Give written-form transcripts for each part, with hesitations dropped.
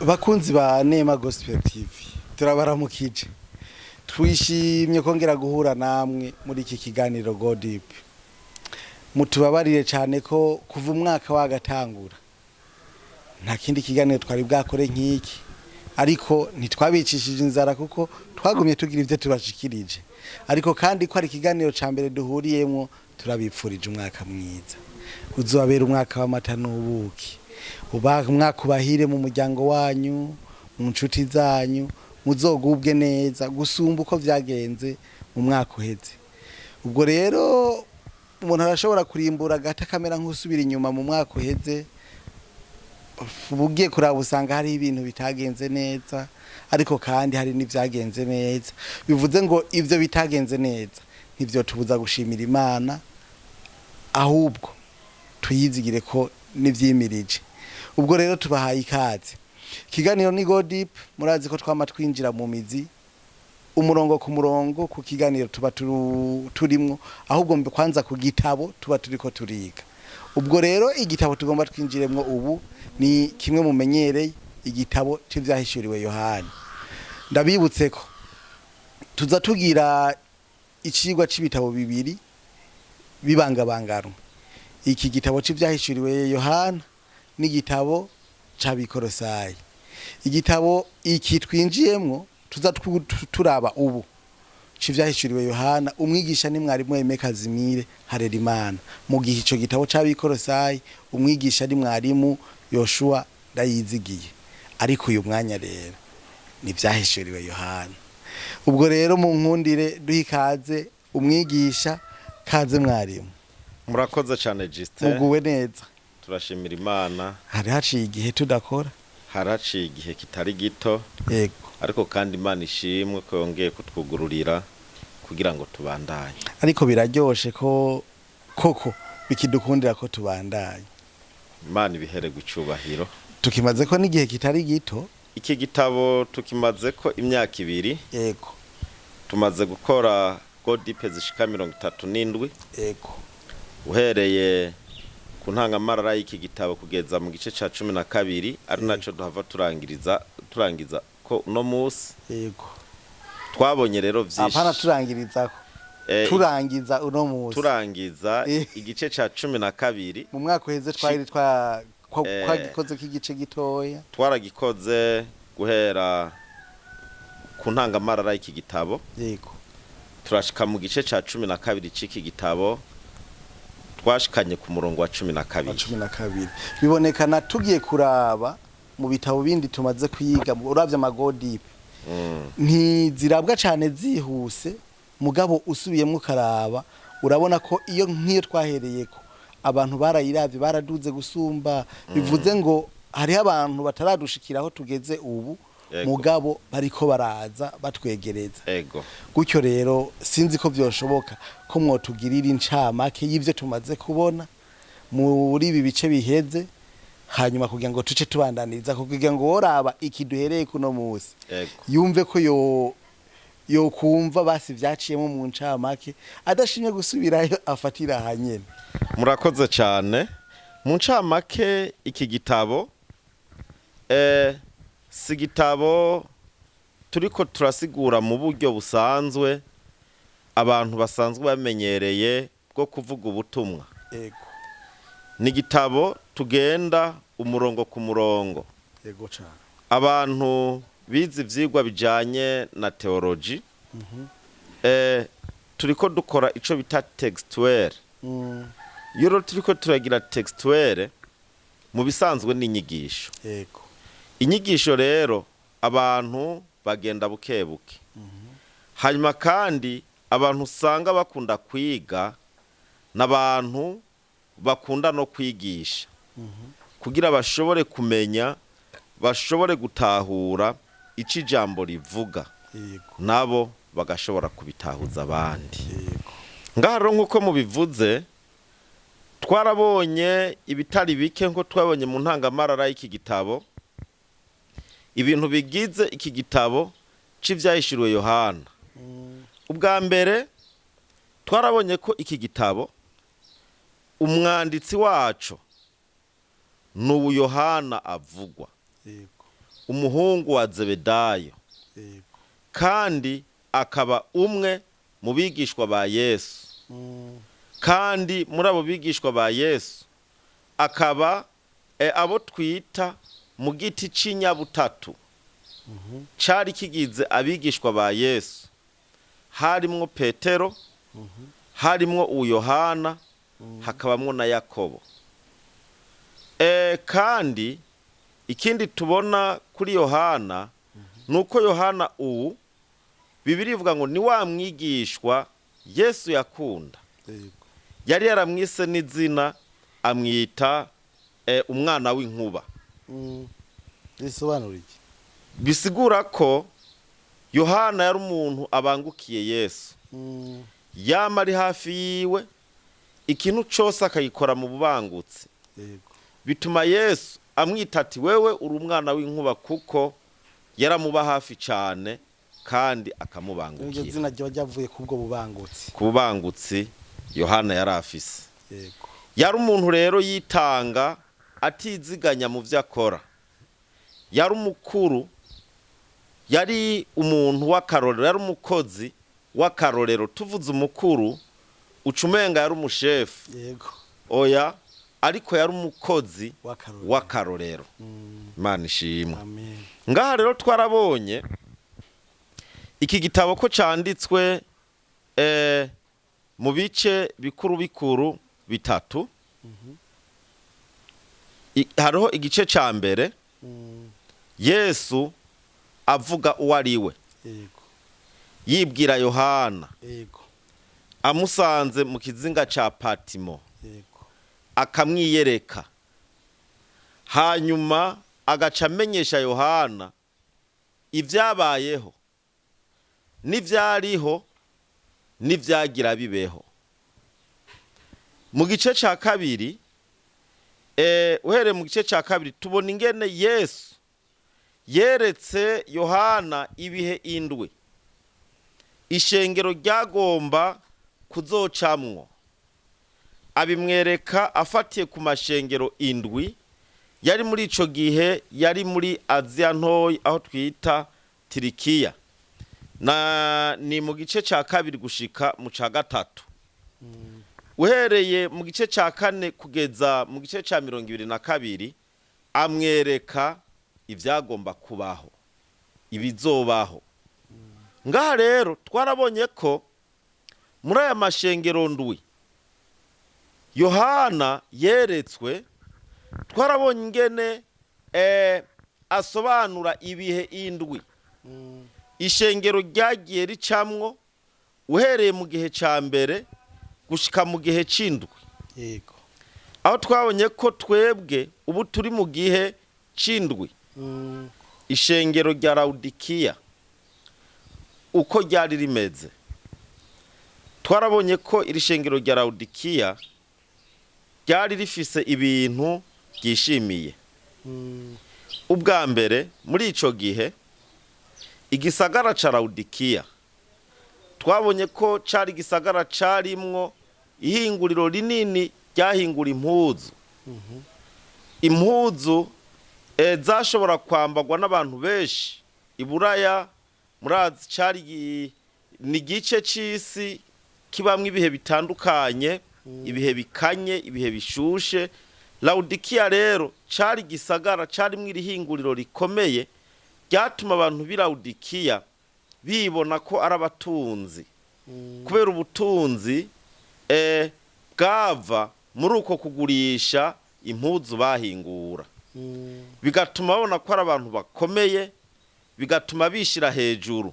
Bakunzi ba Nema Gospel TV, turabaramukije. Twishimye kongera guhura namwe muri iki kiganiro Go Deep. Mutubabarire cyane ko kuva umwaka wagatangura nta kindi kiganiro twari bwakore nk'iki, ariko ntitwabicishije inzara kuko twagumye tugira ibyo tubashikirije. Ariko kandi ko ari ikiganiro ca mbere duhuriyemwo, turabipfurije umwaka mwiza, uzobabera umwaka w'amata n'ubuki, uba umwaka ubahire mu muryango wanyu, mu nshuti zanyu, muzogubwe neza gusumba uko vyagenze mu mwaka uheze. Ubwo rero umuntu arashobora kurimbura agata kamera nk'usubira inyuma mu mwaka uheze, ugiye kuraba usanga hari ibintu bitagenze neza, ariko kandi hari n'ivyagenze neza. Bivuze ngo ivyo bitagenze neza ntivyo tubuza gushimira Imana, ahubwo tuyizigire ko n'ivyimirije. Ubwo rero tubahaye ikaze. Ikiganiro ni Go Deep. Murazi ko twama twinjira mu mizi, umurongo ku murongo, ku kiganiro tuba turimwo, ahubwo mbe kwanza ku gitabo tuba turiko turiga. Ubwo rero igitabo tugomba twinjiremwo ubu ni kimwe mumenyereye, igitabo c'Ivyahishuriwe Yohani. Ndabibutse ko tuza tugira icigwa c'ibitabo bibiri bibangabanganwa: iki gitabo c'Ivyahishuriwe Yohana n'igitabo c'Abikorosayi. Igitabo iki twinjiyemwo tuza turaba ubu c'Ivyahishuriwe Yohana, umwigisha ni mwarimu Aime Kazimire Harerimana, mu gihe ico gitabo c'Abikorosayi umwigisha ni mwarimu Yoshua Ndayizigiye. Ariko uyu mwanya rero ni Ivyahishuriwe Yohana. Ubwo rero mu nkundire duhe ikaze umwigisha. Kaze mwarimu. Murakoze cyane, Justin. Muguwe neza? Turashimira Imana. Hari haciye igihe tudakora. Haraciye igihe kitari gito. Ariko kandi Imana ishimwe ko yongeye kutwugururira kugira ngo tubandanye. Ariko biraryoshe ko koko bikidukundira ko tubandanye. Imana ibihererwa icubahiro. Tukimaze ko n'igihe kitari gito. Iki gitabo tukimaze ko imyaka 2. Tumaze gukora Go Deep zishika 37, uhereye ku ntangamarara y'iki gitabo kugeza mu gice ca 12, ari naco duhava turangiza ko uno musi. Twabonye rero vyinshi. Apana turangirizako, turangiza uno musi. Turangiza igice ca 12. Mu mwaka uheze twari twagikoze k'igice gitoya. Twaragikoze guhera ku ntangamarara y'iki gitabo, turashika mu gice ca 12 c'iki gitabo, twashikanye ku murongo wa cumi na wa kabiri. 12. Bibonekana tugiye kuraba mu bitabo bindi tumaze kwiga, uravye ama Go Deep, ntizirabwa cane zihuse, mugabo usubiyemwo ukaraba urabona ko iyo nk'iyo twahereyeko abantu barayiravye baraduze gusumba. Bivuze ngo hariho abantu bataradushikiraho tugeze ubu, mugabo bariko baraza batwegereza. Gutyo rero sinzi ko vyoshoboka ko mwotugirira incamake y'ivyo tumaze kubona muri ibi bice biheze, hanyuma kugira ngo tuce tubandaniriza, kugira ngo woraba iki duhereye kuno musi yumve ko yo kumva basi vyaciyemo mu ncamake, adashimye gusubirayo afatira ahanyene. Murakoze cyane. Mu ncamake, iki gitabo si igitabo turiko turasigura mu buryo busanzwe abantu basanzwe bamenyereye bwo kuvuga ubutumwa. Ni igitabo tugenda umurongo ku murongo. Yego cane. Abantu bize ivyigwa bijanye na théologie, turiko dukora ico bita textuelle. Iyo rero turiko turagira textuelle, mu bisanzwe ni inyigisho. Inyigisho rero abantu bagenda buke buke. Hanyuma kandi abantu usanga bakunda kwiga n'abantu bakunda no kwigisha, kugira bashobore kumenya, bashobore gutahura ico ijambo rivuga, nabo bagashobora kubitahuza abandi. Ngaha rero, nk'uko mubivuze, twarabonye ibitari bike, nko twabonye mu ntangamarara y'iki gitabo ibintu bigize iki gitabo c'Ivyahishuriwe Yohana. Ubwa mbere twarabonye ko iki gitabo umwanditsi waco ni ubu Yohana avugwa. umuhungu wa Zebedayo, Yego. kandi akaba umwe mu bigishwa ba Yesu. Kandi muri abo bigishwa ba Yesu akaba abo twita mu giti c'inyabutatu cari kigize abigishwa ba Yesu, harimwo Petero, harimwo uyohana, hakabamwo na Yakobo. Kandi ikindi tubona kuri Yohana nuko Yohana ubu Bibiliya ivuga ngo ni wa mwigishwa Yesu yakunda. Yego. Yari yaramwise n'izina, amwita umwana w'inkuba. Bisobanura iki? Bisigura ko Yohana yari umuntu abangukiye Yesu, yama ari hafi yiwe, ikintu cose akagikora mu bubangutsi. Yego. Bituma Yesu amwita ati: "Wewe uri umwana w'inkuba", kuko yaramuba hafi cane kandi Iryo akamubangukira. zina ryoba ryavuye kubwo bubangutsi. Ku bubangutsi Yohana yari afise. Yego. Yari umuntu rero yitanga atiziganya mu byo akora, yari umukuru, yari umuntu w'akarorero, yari umukozi w'akarorero. Tuvuze umukuru uca umenga yari umushefu. Yego. Oya, ariko yari umukozi w'akarorero. W'akarorero. Imana ishimwe. Amen. Ngaha rero twarabonye iki gitabo ko canditswe mu bice bikuru bikuru bitatu. Hariho igice ca mbere, Yesu avuga uwo ari we, Yego. yibwira Yohana Yego. amusanze mu kizinga ca Patimo, Yego. akamwiyereka, hanyuma agaca amenyesha Yohana ibyabayeho n'ibyariho n'ibyagira bibeho. Mu gice cya kabiri, uhereye mu gice cya kabiri, tubona ingene Yesu yeretse Yohana ibihe indwi ishengero ryagomba kuzocamwo, abimwereka afatiye ku mashengero indwi yari muri ico gihe, yari muri Aziya Ntoyi, aho twita Tirikiya. Na ni mu gice ca kabiri gushika mu ca gatatu. Uhereye mu gice ca kane kugeza mu gice ca 22, amwereka ivyagomba kubaho, ibizobaho. Ngaha rero twarabonye ko muri aya mashengero ndwi Yohana yeretswe, twarabonye ingene asobanura ibihe indwi ishengero ryagiye ricamwo, uhereye mu gihe ca mbere gushika mu gihe c'indwi, Yego. aho twabonye ko twebwe ubu turi mu gihe c'indwi. Ishengero rya Lawudikiya uko ryari rimeze, twarabonye ko iri shengero rya Lawudikiya ryari rifise ibintu ryishimiye. Ubwa mbere, muri ico gihe igisagara ca Lawudikiya twabonye ko cari igisagara carimwo ihinguriro rinini ryahingura impuzu, impuzu zashobora kwambarwa n'abantu benshi i Buraya. Murazi cari ni igice c'isi kibamwo ibihe bitandukanye, ibihe bikanye, ibihe bishushe. Lawudikiya rero cari igisagara carimwo iri hinguriro rikomeye ryatuma abantu b'i Lawudikiya bibona ko ari abatunzi, kubera ubutunzi bwava muri uko kugurisha impuzu bahingura, bigatuma babona ko ari abantu bakomeye, bigatuma bishira hejuru.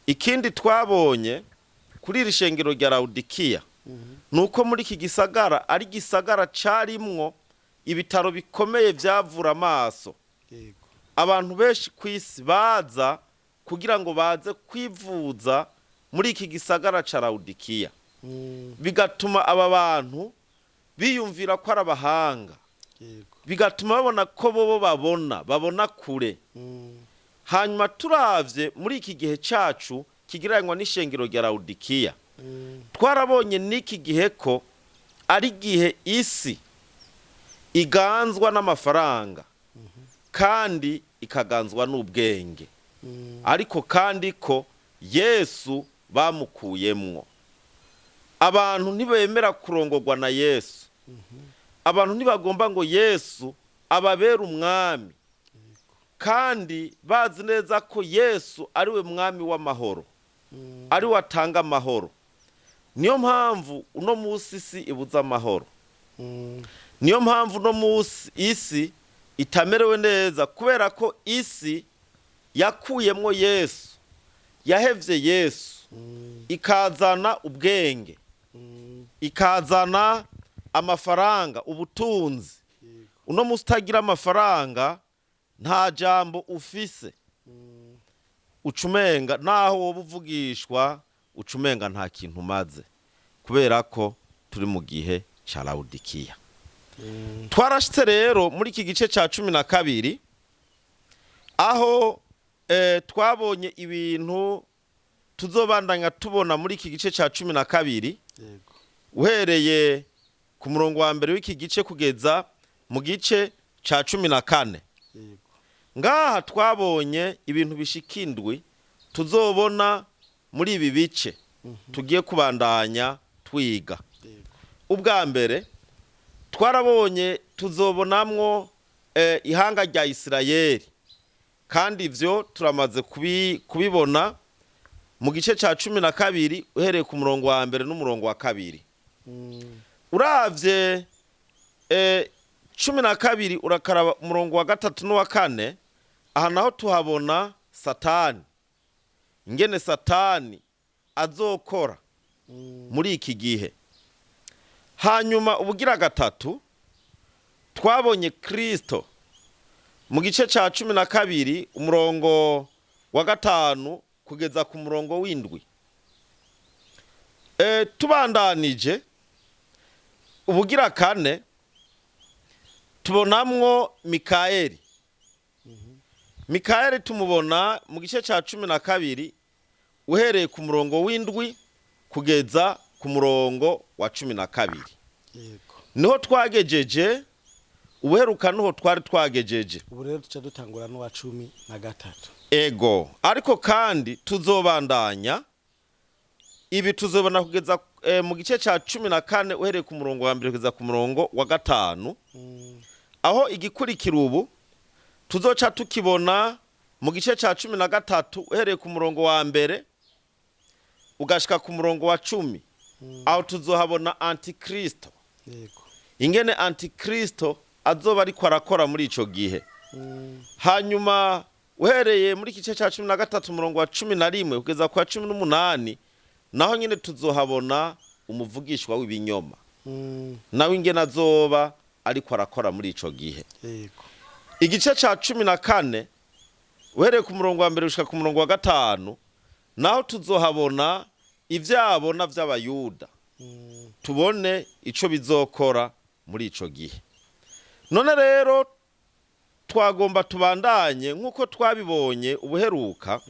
Ikindi twabonye kuri iri shengero rya Lawudikiya ni uko muri iki gisagara ari igisagara carimwo ibitaro bikomeye vyavura amaso. Yego. Abantu benshi ku isi baza kugira ngo baze kwivuza muri iki gisagara ca Lawudikiya, bigatuma aba bantu biyumvira ko ari abahanga, Yego. bigatuma babona ko bobo babona kure. Hanyuma turavye muri iki gihe cacu kigereranywa n'ishengero rya Lawudikiya, twarabonye n'iki gihe ko ari igihe isi iganzwa n'amafaranga kandi ikaganzwa. ikaganzwa n'ubwenge, ariko kandi ko Yesu bamukuyemwo. Abantu ntibemera kurongorwa na Yesu, abantu ntibagomba ngo Yesu ababere umwami, kandi bazi neza ko Yesu ari we mwami w'amahoro, ari we atanga amahoro. Niyo mpamvu uno munsi isi ibuze amahoro, niyo mpamvu uno munsi isi itamerewe neza, kubera ko isi yakuyemwo Yesu, yahevye Yesu, ikazana ubwenge, ikazana amafaranga, ubutunzi. Uno munsi utagira amafaranga nta jambo ufise, ucumenga naho woba uvugishwa, ucumenga nta kintu umaze, kubera ko turi mu gihe ca Lawodikiya. Twarashitse rero muri iki gice ca 12, aho twabonye ibintu tuzobandanya tubona muri iki gice ca 12, uhereye ku murongo wa mbere w'iki gice kugeza mu gice ca 14. Ngaha twabonye ibintu bishika indwi tuzobona muri ibi bice tugiye kubandanya twiga. Ubwa mbere twarabonye tuzobonamwo ihanga rya Isirayeli, kandi ivyo turamaze kubibona mu gice ca 12, uhereye ku murongo wa mbere n'umurongo wa kabiri. Uravye 12, urakaraba umurongo wa gatatu n'uwa kane, aha naho tuhabona Satani, ingene Satani azokora muri iki gihe. Hanyuma ubugira gatatu twabonye Kristo mu gice ca 12, umurongo wa gatanu kugeza ku murongo w'indwi. Tubandanije ubugira kane tubonamwo Mikayeli. Mikayeli tumubona mu gice ca 12, uhereye ku murongo w'indwi kugeza ku murongo wa 12. Niho twagejeje ubuheruka, niho twari twagejeje. Ubu rero duca dutangura n'uwa 13. Ego, ariko kandi tuzobandanya ibi, tuzobona kugeza mu gice ca 14, uhereye ku murongo wa mbere kugeza ku murongo wa gatanu, aho igikurikira ubu tuzoca tukibona mu gice ca 13, uhereye ku murongo wa mbere ugashika ku murongo wa 10. Aho tuzohabona Antikristo, ingene Antikristo azoba ariko arakora muri ico gihe. Hanyuma uhereye muri gice ca 13, umurongo wa 11 kugeza ku wa 18, naho nyine tuzohabona umuvugishwa w'ibinyoma, nawe ingene azoba ariko arakora muri ico gihe. Igice ca 14, uhereye ku murongo wa mbere gushika ku murongo wa gatanu, naho tuzohabona ivyabona vy'Abayuda, tubone ico bizokora muri ico gihe. None rero twagomba tubandanye nk'uko twabibonye ubuheruka.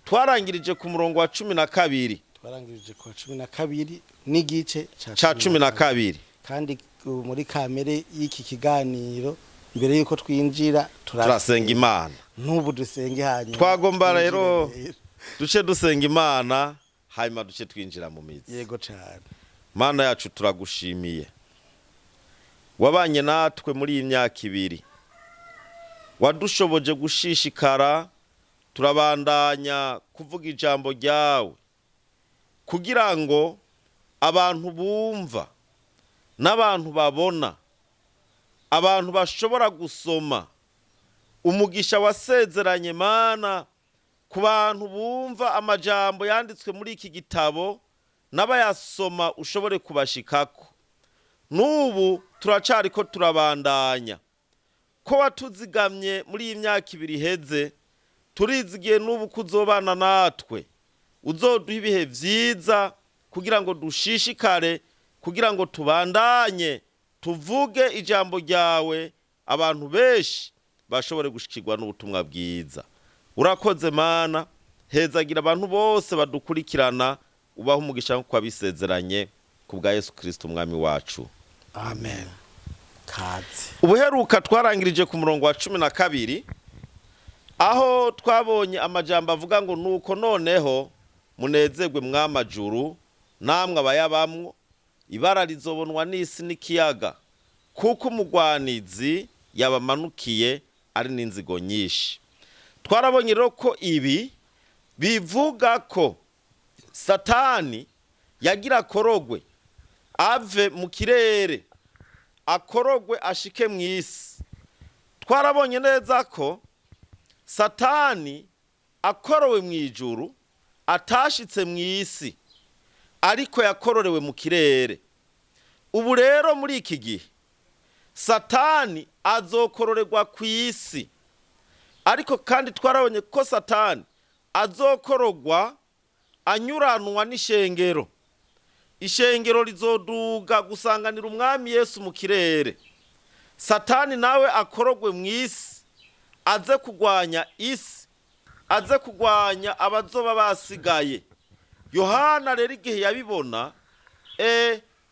Twarangirije ku murongo wa 12. Twarangirije ku wa 12 n'igice ca 12. Kandi muri kamere y'iki kiganiro, mbere yuko twinjira turasenga Imana. N'ubu dusenge, hanyuma Twagomba twinjire. rero duce dusenga Imana, hanyuma duce twinjira mu mizi. Yego cyane. Mana yacu, turagushimiye, wabanye natwe muri iyi myaka 2, wadushoboje gushishikara, turabandanya kuvuga ijambo ryawe kugira ngo abantu bumva n'abantu babona, abantu bashobora gusoma umugisha wasezeranye, Mana, ku bantu bumva amajambo yanditswe muri iki gitabo n'abayasoma, ushobore kubashikako. N'ubu turacariko turabandanya, ko watuzigamye muri iyi myaka 2 iheze, turizigiye n'ubu kuzobana natwe, uzoduha ibihe vyiza kugira ngo dushishikare, kugira ngo tubandanye tuvuge ijambo ryawe, abantu benshi bashobore gushikirwa n'ubutumwa bwiza. Urakoze Mana, hezagira abantu bose badukurikirana, ubaha umugisha nk'uko wabisezeranye, ku bwa Yesu Kristo umwami wacu. Amen. Kaze. Ubuheruka twarangirije ku murongo wa 12. Aho twabonye amajambo avuga ngo: "Nuko noneho munezerwe mwamajuru, namwe abayabamwo, ibara rizobonwa n'isi n'ikiyaga, kuko umugwanizi yabamanukiye ari n'inzigo nyinshi." Twarabonye rero ko ibi bivuga ko Satani yagira akorogwe ave mu kirere, akorogwe ashike mu isi. Twarabonye neza ko Satani akorowe mu ijuru atashitse mu isi, ariko yakororewe mu kirere. Ubu rero muri iki gihe Satani azokororerwa ku isi, ariko kandi twarabonye ko Satani azokorogwa anyuranwa n'ishengero. Ishengero rizoduga gusanganira Umwami Yesu mu kirere, Satani nawe akorogwe mu isi, aze kugwanya isi, aze kugwanya abazoba basigaye. Yohana rero igihe yabibona,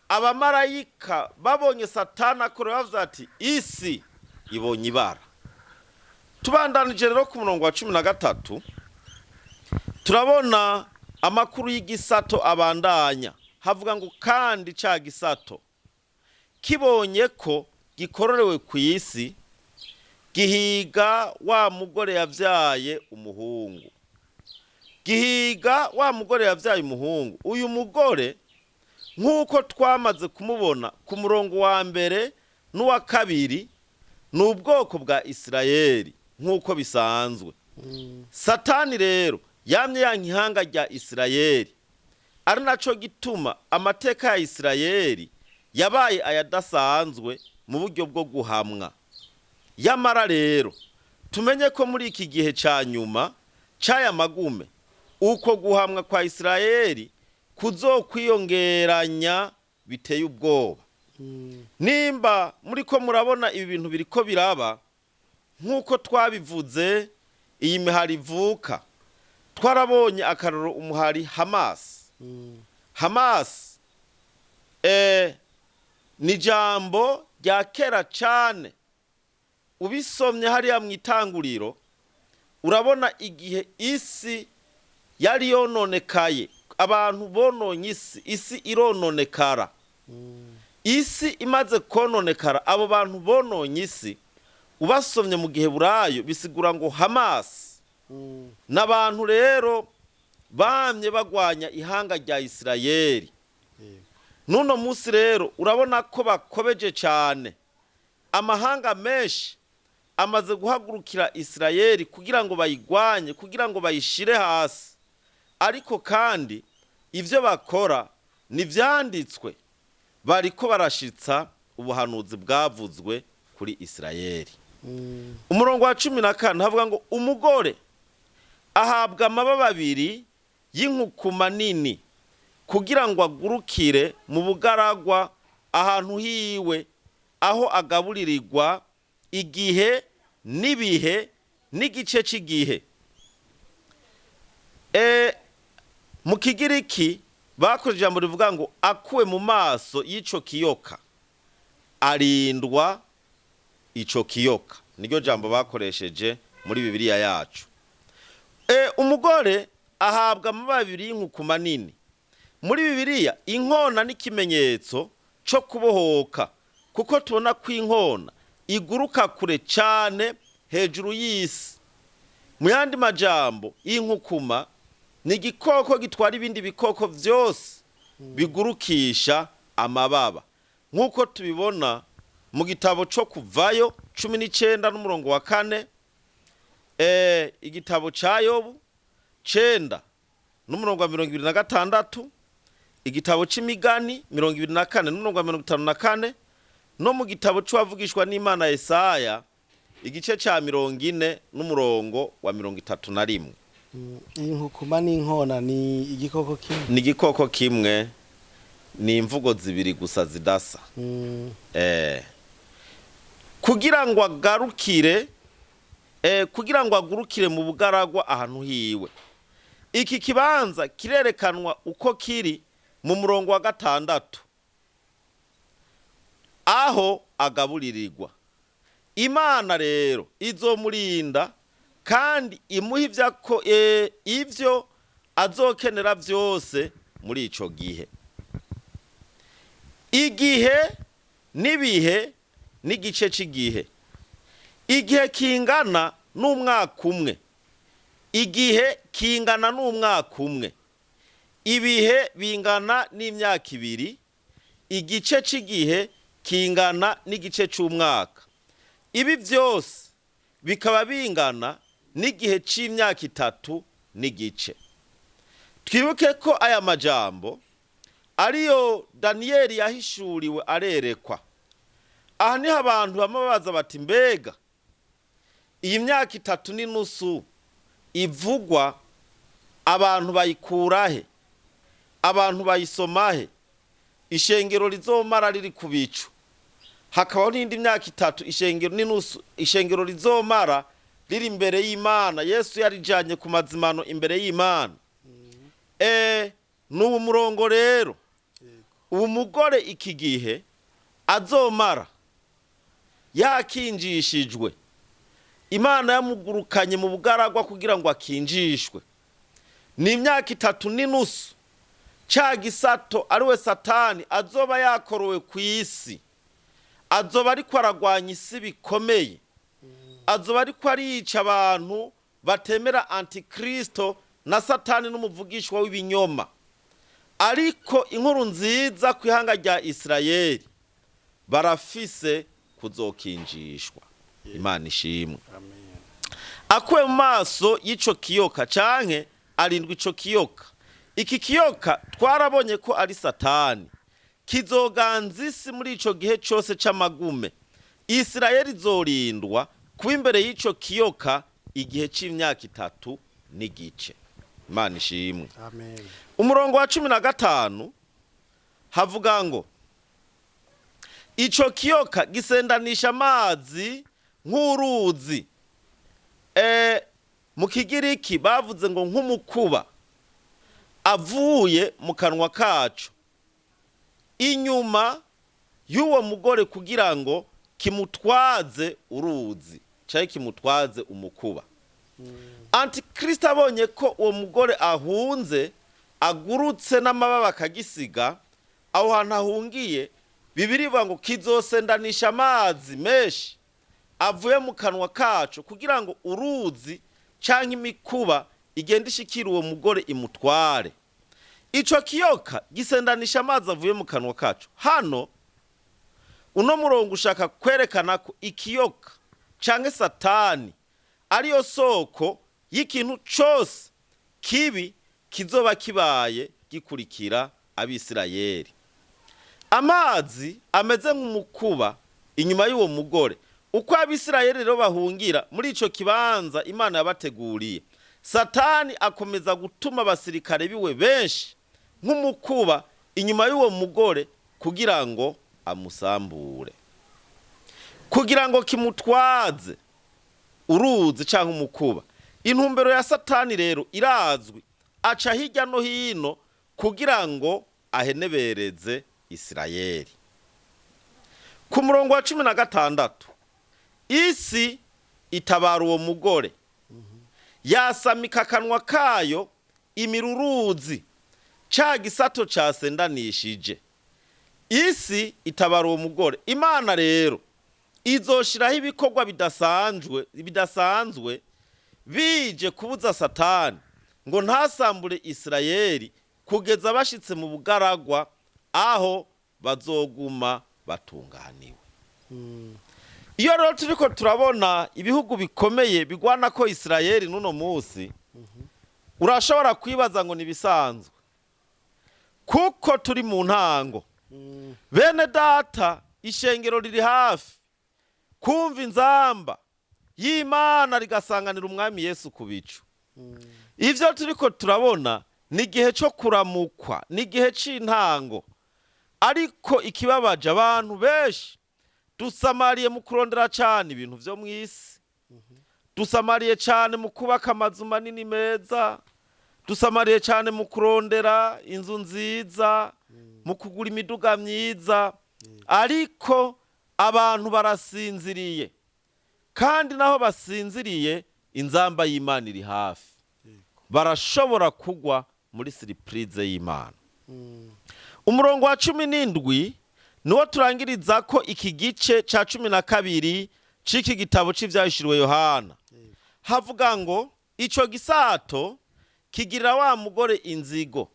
abamarayika babonye Satani akora, bavuze ati: "Isi ibonye ibara." Tubandanije rero ku murongo wa 13, turabona amakuru y'igisato abandanya. Havuga ngo: "Kandi ca gisato kibonye ko gikororewe ku isi, gihiga wa mugore yavyaye umuhungu." Gihiga wa mugore yavyaye umuhungu. Uyu mugore, nk'uko twamaze kumubona ku murongo wa mbere n'uwa kabiri, ni ubwoko bwa Isirayeli nk'uko bisanzwe. Satani rero yamye yanka ihanga rya Isirayeli, ari naco gituma amateka ya Isirayeli yabaye ayadasanzwe mu buryo bwo guhamwa. Yamara rero tumenye ko muri iki gihe ca nyuma c'aya magume, uko guhamwa kwa Isirayeli kuzokwiyongeranya biteye ubwoba. Nimba muriko murabona ibi bintu biriko biraba nk'uko twabivuze, iyi mihari ivuka, twarabonye akaroro umuhari Hamas. Hamas ni ijambo rya kera cane. Ubisomye hariya mu Itanguriro, urabona igihe isi yari yononekaye, abantu bononye isi, isi irononekara. Isi imaze kononekara, abo bantu bononye isi, ubasomye mu gihe burayo bisigura ngo Hamas n'abantu rero bamye bagwanya ihanga rya Isirayeli. N'uno munsi rero urabona ko bakobeje cyane. Amahanga menshi amaze guhagurukira Isirayeli kugira ngo bayigwanye, kugira ngo bayishire hasi. Ariko kandi ibyo bakora ntibyanditswe, bariko barashitsa ubuhanuzi bwavuzwe kuri Isirayeli. Umurongo wa 14 havuga ngo: "Umugore ahabwa amababa abiri y'inkukuma nini kugira ngo agurukire mu bugaragwa ahantu hiwe, aho agaburirirwa igihe n'ibihe n'igice cy'igihe." Mu Kigiriki bakoze ijambo rivuga ngo akuwe mu maso y'ico kiyoka, arindwa ico kiyoka. Niryo jambo bakoresheje muri Bibiliya yacu. Umugore ahabwa amababa abiri y'inkukuma nini. Muri Bibiliya inkona n'ikimenyetso cyo kubohoka, kuko tubona ko inkona iguruka kure cyane hejuru y'isi. Mu yandi majambo, inkukuma ni igikoko gitwara ibindi bikoko byose bigurukisha amababa, nk'uko tubibona mu gitabo cyo Kuvayo 19 n'umurongo wa 4, igitabo cya Yobu 9 n'umurongo wa 26, igitabo c'Imigani 24 n'umurongo wa 54, no mu gitabo c'uwavugishwa n'Imana Yesaya igice ca 40 n'umurongo wa 31. Iyi nkukuma n'inkona ni igikoko kimwe? Ni igikoko kimwe, ni imvugo zibiri gusa zidasa. Kugira ngo agarukire, kugira ngo agurukire mu bugaragwa ahantu hiwe. Iki kibanza kirerekanwa uko kiri mu murongo wa 6, aho agaburirirwa. Imana rero izomurinda Kandi imuha ivyo azokenera byose muri ico gihe. Igihe n'ibihe n'igice cy'igihe. Igihe kingana n'umwaka umwe, igihe kingana n'umwaka umwe, ibihe bingana n'imyaka 2, igice cy'igihe kingana n'igice cy'umwaka. Ibi byose bikaba bingana n'igihe cy'imyaka 3 n'igice. Twibuke ko aya majambo ariyo Daniyeli yahishuriwe arerekwa. Aha niho abantu bamwe babaza bati: mbega iyi myaka 3 n'inusu ivugwa abantu bayikurahe? Abantu bayisomahe? Ishengero rizomara riri ku bicu, hakabaho n'indi myaka 3 ishengero n'inusu, ishengero rizomara riri imbere y'Imana, Yesu yarijanye ku mazimano imbere y'Imana. N'ubu murongo rero, ubu mugore iki gihe azomara yakinjishijwe, Imana yamugurukanye mu bugaragwa kugira ngo akinjishwe, ni imyaka 3 n'inusu. Ca gisato ariwe Satani azoba yakorowe ku isi, azoba ariko aragwanya isi bikomeye, azoba ariko arica abantu batemera Antikristo na Satani n'umuvugishwa w'ibinyoma. Ariko inkuru nziza ku ihanga rya Isirayeli, barafise kuzokinjishwa. Imana ishimwe. Akuwe mu maso y'ico kiyoka, canke arindwi ico kiyoka. Iki kiyoka twarabonye ko ari Satani, kizoganza isi muri ico gihe cose c'amagume. Isirayeli izorindwa kuba imbere y'ico kiyoka igihe c'imyaka 3 n'igice. Imana ishimwe. Amen. Umurongo wa 15 havuga ngo: ico kiyoka gisendanisha amazi nk'uruzi. Mu Kigiriki bavuze ngo nk'umukuba avuye mu kanwa kacu inyuma y'uwo mugore, kugira ngo kimutwaze uruzi cyangwa kimutwaze umukuba. Antikristo abonye ko uwo mugore ahunze, agurutse n'amababa akagisiga aho hantu ahungiye, Bibiliya ivuga ngo kizosendanisha amazi menshi avuye mu kanwa kacu, kugira ngo uruzi cyangwa imikuba igende ishikira uwo mugore imutware. Ico kiyoka gisendanisha amazi avuye mu kanwa kacu. Hano uno murongo ushaka kwerekana ko ikiyoka canke Satani ariyo soko y'ikintu cose kibi kizoba kibaye gikurikira Abisirayeli. Amazi ameze nk'umukuba inyuma y'uwo mugore. Uko Abisirayeli rero bahungira muri ico kibanza Imana yabateguriye, Satani akomeza gutuma abasirikare biwe benshi nk'umukuba inyuma y'uwo mugore, kugira ngo amusambure, kugira ngo kimutwaze uruzi cyangwa umukuba. Intumbero ya Satani rero irazwi, aca hirya no hino kugira ngo ahenebereze Isirayeli. Ku murongo wa 16, isi itabara uwo mugore, yasamika akanwa kayo imiruruzi ca gisato casendanishije. Isi itabara uwo mugore. Imana rero izoshiraho ibikorwa bidasanzwe bije kubuza Satani ngo ntasambure Isirayeli kugeza bashitse mu bugaragwa, aho bazoguma batunganiwe. Iyo rero turiko turabona ibihugu bikomeye bigwana ko Isirayeli n'uno munsi, urashobora kwibaza ngo nibisanzwe, kuko turi mu ntango. Bene data, ishengero riri hafi kumva inzamba y'Imana rigasanganira umwami Yesu ku bicu. Ivyo turiko turabona ni igihe cyo kuramukwa, ni igihe c'intango. Ariko ikibabaje, abantu benshi dusamariye mu kurondera cyane ibintu vyo mw'isi, dusamariye cyane mu kubaka amazu manini meza, dusamariye cyane mu kurondera inzu nziza, mu kugura imiduga myiza, ariko abantu barasinziriye. Kandi naho basinziriye, Inzamba y'Imana iri hafi, barashobora kugwa muri surprise y'Imana. Umurongo wa 17 niwo turangiriza ko iki gice ca 12 c'iki gitabo c'Ivyahishuriwe Yohana. Havuga ngo ico gisato kigirira wa mugore inzigo,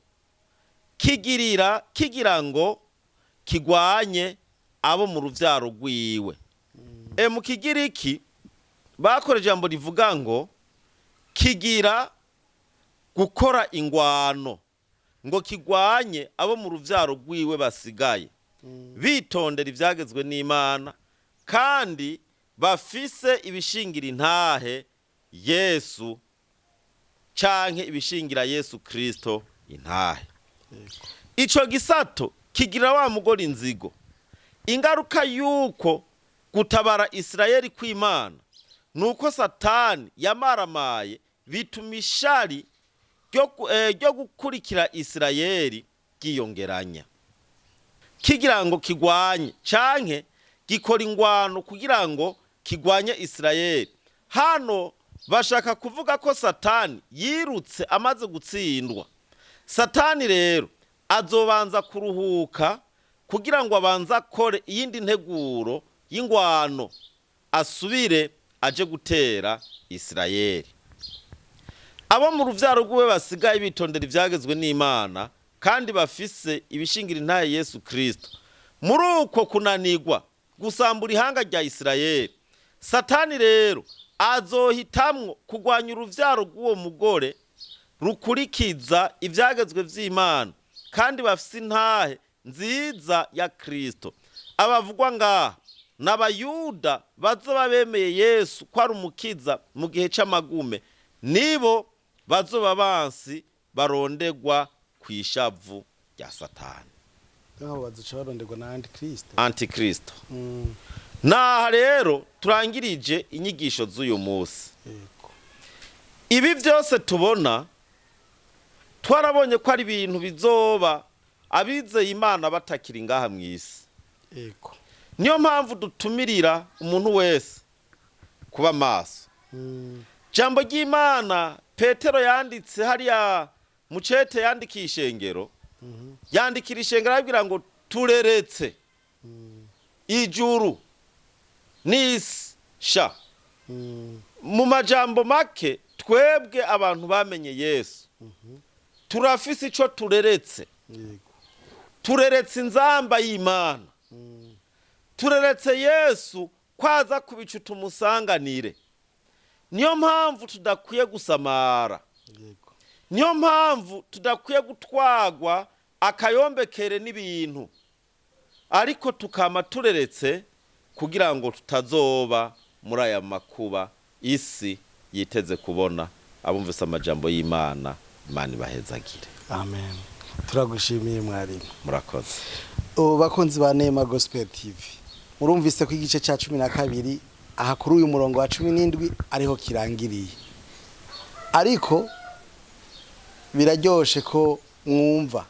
kigirira kigira ngo kigwanye abo mu ruvyaro rwiwe. Mu Kigiriki bakora ijambo rivuga ngo kigira gukora ingwano ngo kigwanye abo mu ruvyaro rwiwe basigaye bitondera ivyagezwe n'Imana kandi bafise ibishingira intahe Yesu, canke ibishingira Yesu Kristo intahe. Ico gisato kigira wa mugore inzigo. Ingaruka y'uko gutabara Isirayeli kw'Imana nuko Satani yamaramaye, bituma ishari ryo gukurikira Isirayeli ryiyongeranya. Kigira ngo kigwanye canke gikora ingwano kugira ngo kigwanye Isirayeli. Hano bashaka kuvuga ko Satani yirutse amaze gutsindwa. Satani rero azobanza kuruhuka kugira ngo abanze akore iyindi nteguro y'ingwano, asubire aje gutera Isirayeli. Abo mu ruvyaro rw'iwe basigaye bitondera ivyagezwe n'Imana kandi bafise ibishingira intahe Yesu Kristo. Muri uko kunanirwa gusambura ihanga rya Isirayeli, Satani rero azohitamwo kugwanya uruvyaro rw'uwo mugore rukurikiza ivyagezwe vy'Imana kandi bafise intahe nziza ya Kristo. Abavugwa ngaha n'Abayuda bazoba bemeye Yesu ko ari umukiza mu gihe c'amagume, nibo bazoba bansi barondegwa kw'ishavu rya Satani. Aho bazoca baronderwa na Antikristo. Antikristo. Naha rero turangirije inyigisho z'uyu munsi. Ibi byose tubona, twarabonye ko ari ibintu bizoba abizeye Imana batakiri ngaha mu isi. Niyo mpamvu dutumirira umuntu wese kuba maso. Jambo ry'Imana Petero yanditse hariya mucete yandikiye ishengero, yandikira ishengero arabwira ngo tureretse ijuru n'isi sha. Mu majambo make, twebwe abantu bamenye Yesu turafise ico tureretse. Tureretse inzamba y'Imana, tureretse Yesu kwaza kubicu tumusanganire. Niyo mpamvu tudakwiye gusamara. Niyo mpamvu tudakwiye gutwagwa akayombekere n'ibintu, ariko tukama tureretse kugira ngo tutazoba muri aya makuba isi yiteze kubona. Abumvise amajambo y'Imana, Imana ibahezagire. Amen. Turagushimiye, mwarimu. Murakoze. Ubu bakunzi ba Nema Gospel TV, murumvise ko igice cya 12 aha kuri uyu murongo wa 17 ariho kirangiriye, ariko biraryoshe ko mwumva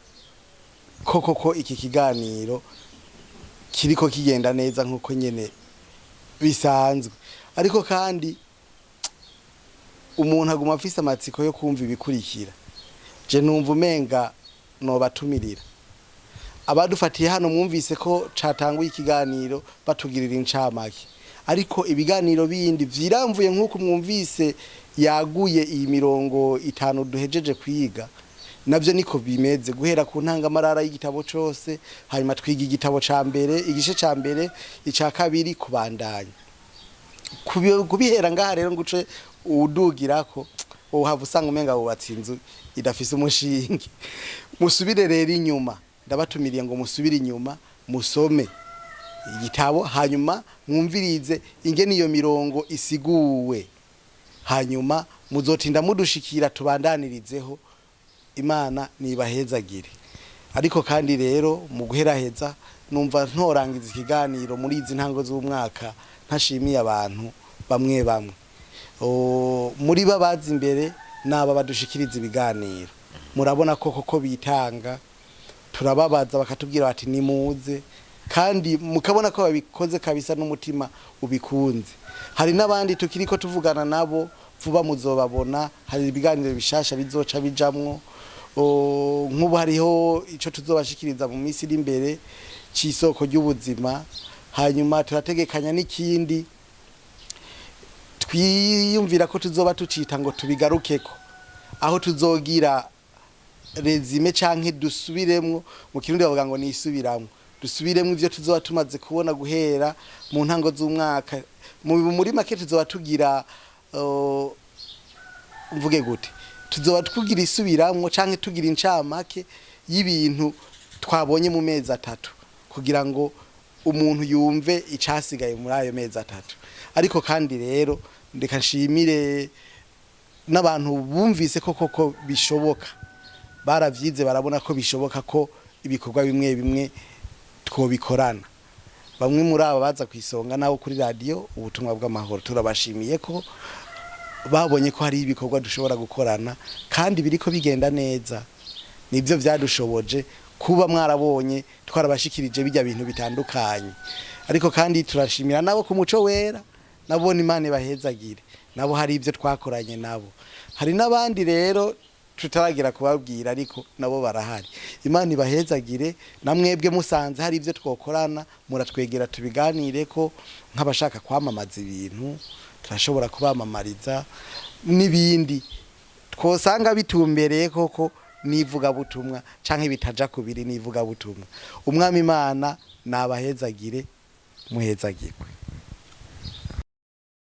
ko koko iki kiganiro kiriko kigenda neza nk'uko nyene bisanzwe. Ariko kandi umuntu aguma afise amatsiko yo kumva ibikurikira. Je numva umenga nobatumirira abadufatiye hano. Mwumvise ko catanguye ikiganiro batugirira incamake, ariko ibiganiro bindi vyiramvuye nk'uko mwumvise yaguye iyi mirongo itanu duhejeje kwiga, navyo niko bimeze guhera ku ntangamarara y'igitabo cose, hanyuma twiga igitabo ca mbere, igice ca mbere, ica kabiri, kubandanya. Kubihera ngaha rero nguce udugirako, uhava usanga umenga wubatse inzu idafise umushinge. Musubire rero inyuma, ndabatumiriye ngo musubire inyuma musome igitabo, hanyuma mwumvirize ingene iyo mirongo isiguwe, hanyuma muzotinda mudushikira tubandanirizeho. Imana nibahezagire. Ariko kandi rero mu guheraheza, numva ntorangiza ikiganiro muri izi ntango z'umwaka ntashimiye abantu bamwe bamwe. Muri babazi imbere naba badushikiriza ibiganiro. Murabona ko koko bitanga, turababaza bakatubwira bati nimuze, kandi mukabona ko babikoze kabisa n'umutima ubikunze. Hari n'abandi tukiriko tuvugana nabo. Vuba muzobabona, hari ibiganiro bishasha bizoca bijamwo. Nk'ubu hariho ico tuzobashikiriza mu minsi iri imbere c'isoko ry'ubuzima. Hanyuma turategekanya n'ikindi twiyumvira ko tuzoba tucita ngo tubigarukeko, aho tuzogira résumé canke dusubiremwo, mu Kirundi bavuga ngo nisubiramwo, dusubiremwo ivyo tuzoba tumaze kubona guhera mu ntango z'umwaka. Muri make tuzoba tugira, mvuge gute, tuzoba tugira isubiramwo canke tugira incamake y'ibintu twabonye mu mezi 3, kugira ngo umuntu yumve icasigaye muri ayo mezi 3. Ariko kandi rero ndeka nshimire n'abantu bumvise ko koko bishoboka, baravyize, barabona ko bishoboka ko ibikorwa bimwe bimwe twobikorana. Bamwe muri aba baza kwisonga nabo kuri radio Ubutumwa bw'Amahoro, turabashimiye ko babonye ko hari ibikorwa dushobora gukorana kandi biriko bigenda neza. Nibyo vyadushoboje kuba mwarabonye twarabashikirije bijya bintu bitandukanye. Ariko kandi turashimira nabo ku Muco Wera, nabo Imana ibahezagire, nabo hari ibyo twakoranye nabo. Hari n'abandi rero tutaragira kubabwira, ariko nabo barahari. Imana ibahezagire. Namwebwe musanze hari ibyo twokorana, muratwegera tubiganire, ko nk'abashaka kwamamaza ibintu turashobora kubamamariza, n'ibindi twosanga bitumbereye koko n'ivugabutumwa canke bitaja kubiri n'ivugabutumwa. Umwami Imana nabahezagire, muhezagirwe.